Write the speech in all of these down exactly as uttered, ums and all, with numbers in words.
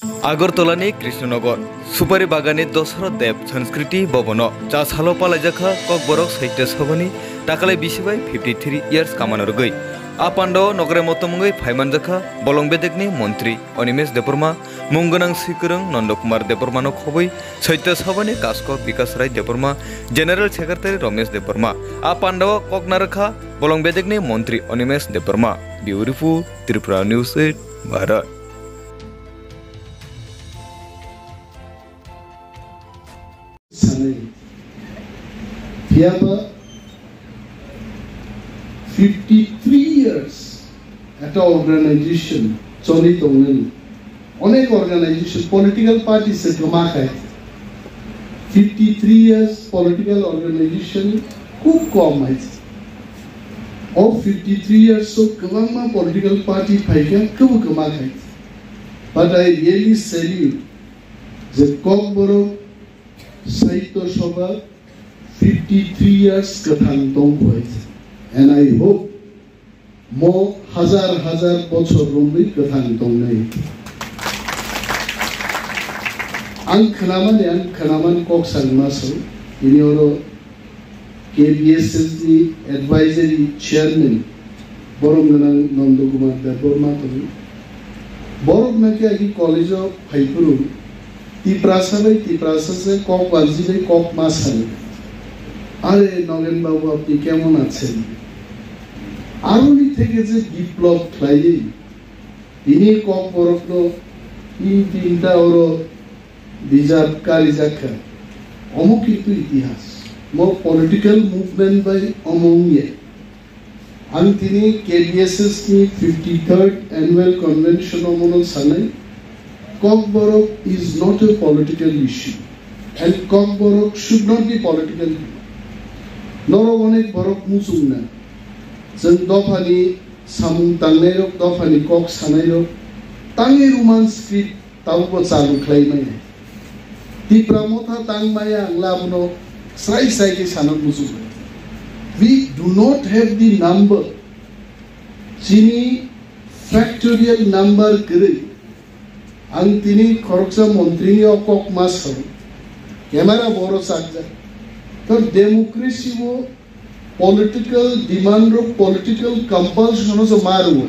Agartala ni Krishnanagar, Supari Bagan ni Dasarath Deb Sanskriti Bhavan o cha salo palaijakha Kokborok Sahitya Sabha ni takalai bisi bai fifty three years kamano rwgwi. A pandao nokrai motom wngwi phaimanjakha bolong bedekni montri Animesh Debbarma, mung gwnang swikwrwng Nanda Kumar Debbarma no khobwi Sahitya Sabha ni kaskok Bikash Rai Debbarma, General Secretary Ramesh Debbarma. A pandao kok narwkha bolong bedekni montri Animesh Debbarma. Bureau Report, Tripura News eight, Bharat. Sanai. Phiya ba fifty three years ekta organization choli tongnani. Onek organization, political party se kwma khai. Fifty three years political organization khub kom hai. O fifty three years o kwbangma political party phaikha, kwbo kwma khai. But I really salute je Kokborok Sahitya Sabha fifty three years kwthang tong kho hai. And I hope mo hazar hazar bochor romwi kwthang tongnai. Ang khnamani, ang khnaman kok sangma song, ini oro K B S S ni advisory chairman, borom gwnang Nanda Kumar Debbarma tongwi. Borok naki agi college o phaiphuru Tiprasa bai Tiprasa se kok banji bai kok ma sani. Are Nogen babu, apni kemon achen? Aroni theke je biplop khlaiwi tini Kokborok no tin tinta oro bijap karijakha. Omo kintu itihas. Mo political movement bai omo wngya. Ang tini K B S S ni fifty third annual convention o mono sanai, Kokborok is not a political issue and Kokborok should not be political. Norok onek borok muchungna. Chwng dophani samung tangnairok, dophani kok sanairok, tangwi Roman script tabukbo chalu khlai maya. Tipra Motha tang maya ang labuno srai srai khe sana muchungo. We do not have the number. Chini factorial number kwrwi. Ang tini khoroksa montri ni o kok ma sao. Camera boro chakjak. To democracy o political demand rok, political compulsion o se ma rwo.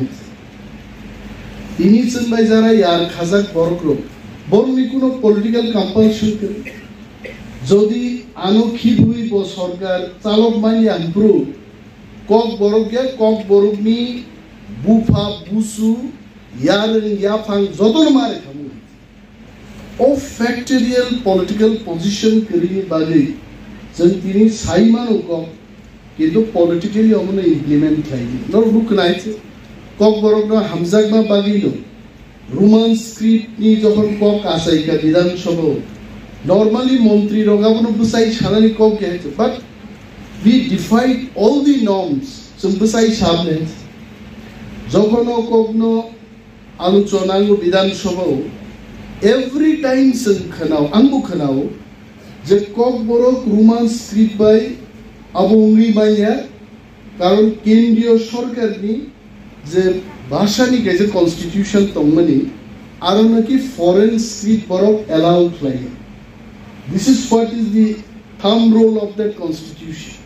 Tini chwng bai jara yar khajak borok rok. Borok ni kuno political compulsion kwrwi. Jodi ano khibwi bo sorkar chalok manya hwnphru, Kokborok ya Kokborok ni bupha busu, yarwng yaphang jotono ma rwkhamu. O factorial political position kwrwini bagwi chwng tini sai mano kok, kintu politically omono implement khlai di. Norok nuk khnai se, Kokborokno hamjakma bagwino Roman script ni jokhon kok achaikha Bidhan Sabha o, normally montri rok abono bwsai sanani kok ya, but we defied all the norms, chwng bwsai sabne. Jokhon o kokno alochona nango Bidhan Sabha o, every time chwng khwnao, angbo khwnao, je Kokborok Roman script bai abo wngwi manya, karon kendriyo sorkarni je bhashani kaisa constitution tongmani, aro naki foreign script borok allow khlaiya. This is what is the thumb rule of that constitution.